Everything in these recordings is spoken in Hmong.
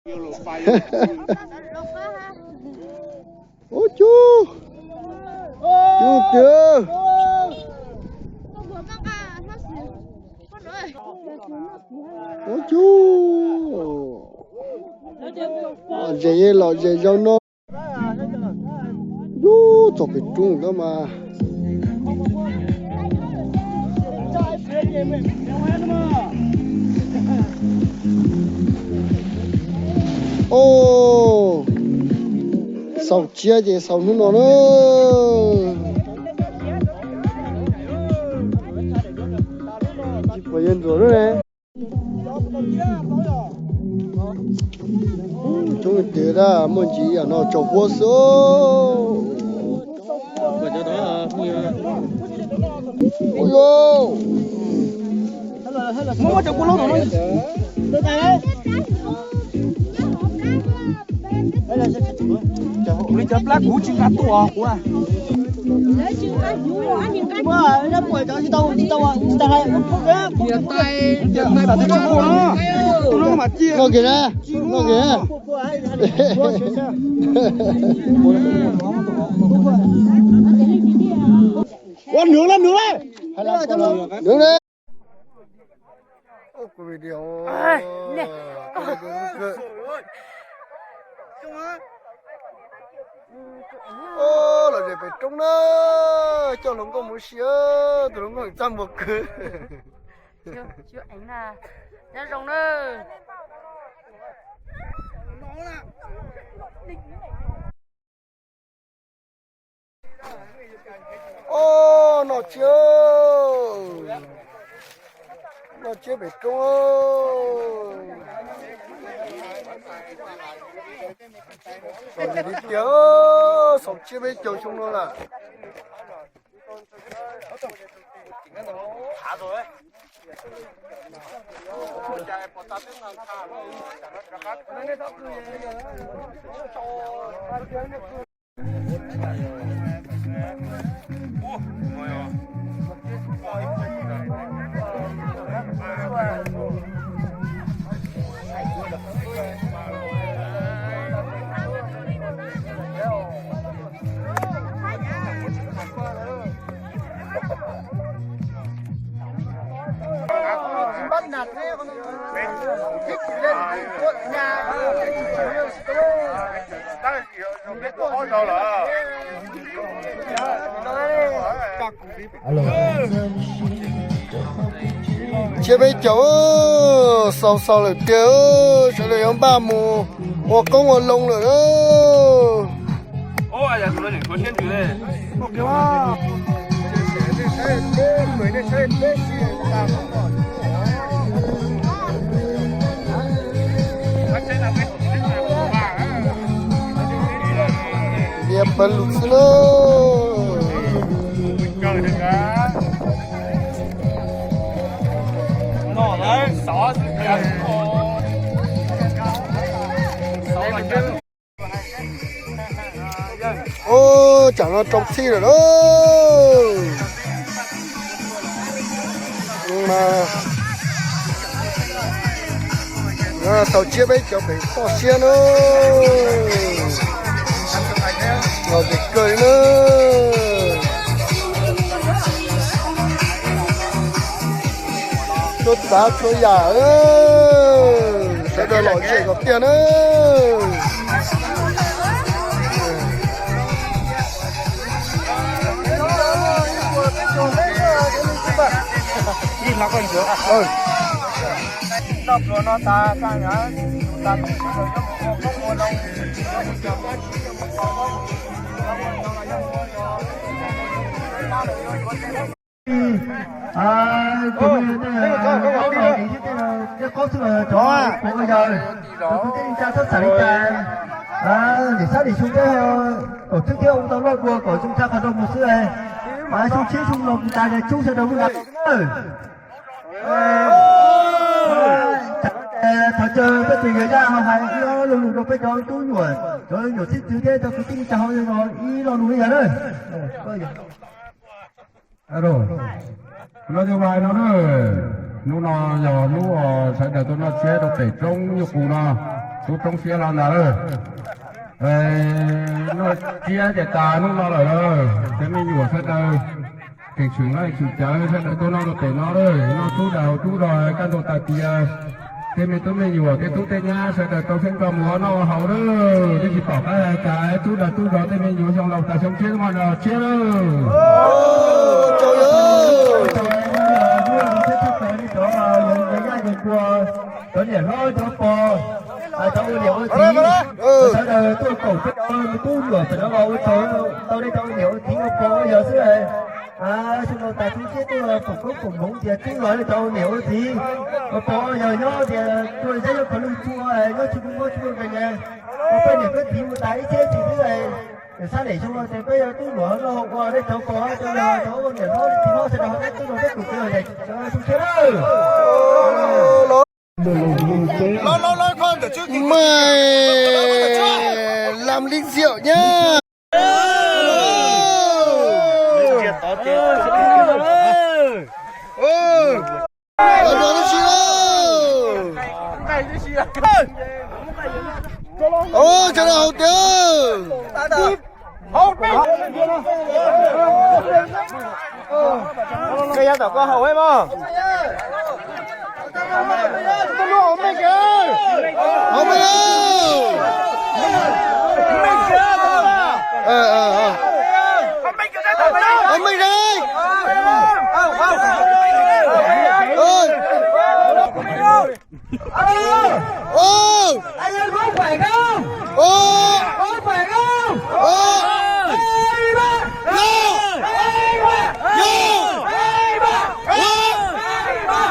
Ub cub, cub tiag. Ub cub, los zes los zes zaum no. Ub, txog pem roob tab mas. Ub, xaus tsiab ces xaus hnub no na. Tsis pom yawg Ntxuam lawm ne. Coob tiag, muaj ntsis yam no tsaus huab xwb. Ua, cov plab kuv tsis nqa tuaj kuv. Noj kiag na, noj kiag. Ua nws la nws la. Nws la. Kuv video. Los zes pem roob na, coj hluas nkauj mus ua si, tus hluas nkauj txaj muag kawg. Nyob zoo na. Ub, noj tsiab, noj tsiab pem roob. Los zes li tiag, xaus tsiab peb caug xyoo no lawm. Tsiab peb caug, xaus xaus lawm tiag, sawv daws yuav npaj mus ua qoob ua loo lawm na. Diav pawg lug xwb na. Ub, tsam no rau txhij lawm lauj. Xaus tsiab peb caug pem toj siab na. Los zes kawg li na. Txhua tsav txhua yam, sawv daws lom zem kom tiag na. Cov kwv tij neej tsa txhob xav li cas, nim sab nim xyoo peb ho kom thwb thiab ua tau loj dua kom zoo tshaj qhov rau mus xwb. Xyoo tshiab xyoo no kuv tas li cub sawv daws lub nqa na. Thov caw peb tus yawg Yaj hais ib lo lus rau peb cov tub nyuam, cov nyuam txhib txwv thiab cov kwv tij neej tsa hauv no ib lo lus ib yam na. Kuv los cov vais no na, hnub no yog hnub uas sawv daws tuaj noj tsiab rau pem roob nyuj qus no. Kuv roob siab los ntag lauj. Noj tsiab ces tas hnub no lawm lauj. Tej me nyuam sawv daws, keem swm nqaij swm cawv sawv daws tuaj noj rau pem no lauj. Noj tub dag haus tub zog kaj ntug tas tias tej me tub me nyuam tej tub tej nyab sawv daws tau xeeb tau mus ua noj ua haus lauj. Twb tsis pom qab hais cas tub dag tub zog tej me nyuam xyoo laus tas xyoo tshiab mas noj tsiab lauj. Cov niam hlob cov pog, cov ua niam ua txiv, sawv daws tuaj koom peb cov tub nyuam pem no los ua tsaug tau nej cov ua niam ua txiv ua pog ua yawg xwb. Xyoo laus tas xyoo tshiab tuaj foom koob foom hmoov tias tub los nej cov ua niam ua txiv ua pog ua yawg nyob tias tuaj zeb nyob qhov lwj txhua nyob tsis muaj mob tsis muaj nkeeg na. Ua peb niam peb txiv mus tas ib txhiab tsis xwb. Sab lem xyoo no ces peb yog tub nyuam no ua nej cov pog cov yawg cov ua niam hlob txiv hlob sawv daws ho peb tub no peb tus peb yog xyoo tshiab lawm. Mày làm ly rượu nhá. Ôi, cho nó hậu tiếu. Cái giá tỏ có hậu ấy mà. Hậu Minh ơi. Ờ, ờ, ờ. Hậu Minh đây. Ơi. Alo, alo. Anh em có khỏe không? Có khỏe không? Ê, ba. Ê, ba. Ê, ba. Ê, ba. Ê, ba.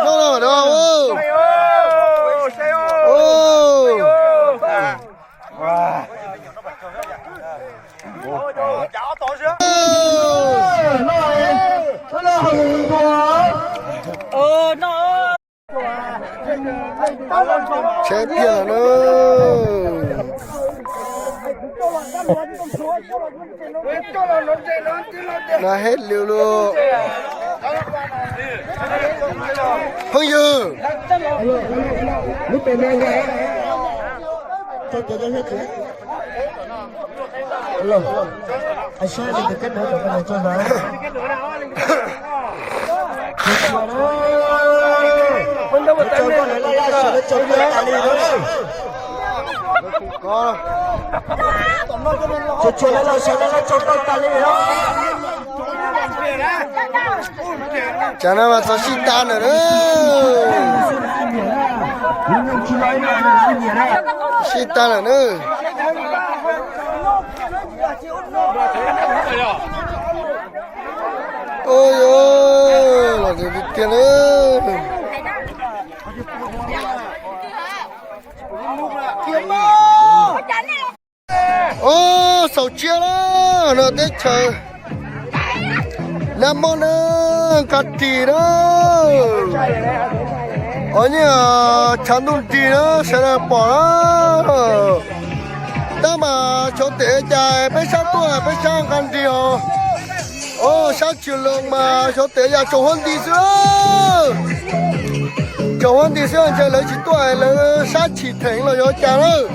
No, no, no, no, no. Chém kiag lawm na. Nag hết lượt luôn. Phóng dư. Alo, alo, alo. Lub pem no nkaus. Cho kìa, cho kìa. Alo. Anh sếp đi từ kết nối của con này cho vào. Cho vào đó. Cho con này là sếp nó cho tôi tài liệu đó. Có. Cho, cho nó là sếp nó cho tôi tài liệu đó. Tsam no mas txog sib tag lawm na. Sib tag lawm na. Oj, los tiag tiag na. Oj, xaus tsiab lawm no teb chaws. Nab mob na, nkag ris na. Ov, nyiaj tshav ntuj nrig na, sawv daws pom na. Tab mas xyov tes cas peb sab tuaj peb sab nkag nrig os. Ov, sab Tshwm Loos mas xyov tes yam tsaus huab nti xwb. Tsaus huab nti xwb ntshe lawv tsis tuaj lawv sab chim theem los yuav cas lawm.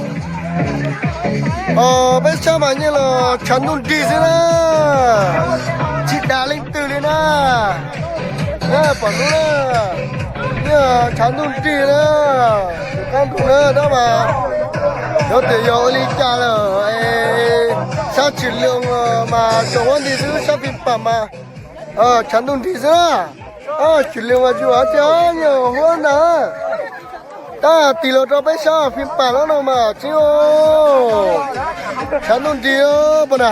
Os, peb sab mas nyiaj los tshav ntuj nrig xwb na. Tsis dag leej twg li na. Pom hnub na, nyiaj tshav ntuj nrig na. Tus qab ntuj na tab mas xyov tes yog ua li cas lawm. Sab Tshwm Loos mas tsaus huab nti xwb, sab Phim Pam mas tshav ntuj nrig xwb na. Tshwm Loos mas tsis ua tiag, nyiaj huab ntag. Tab tis los rau peb sab Phim Pam lawm no mas tsis, tshav ntuj nrig puas na.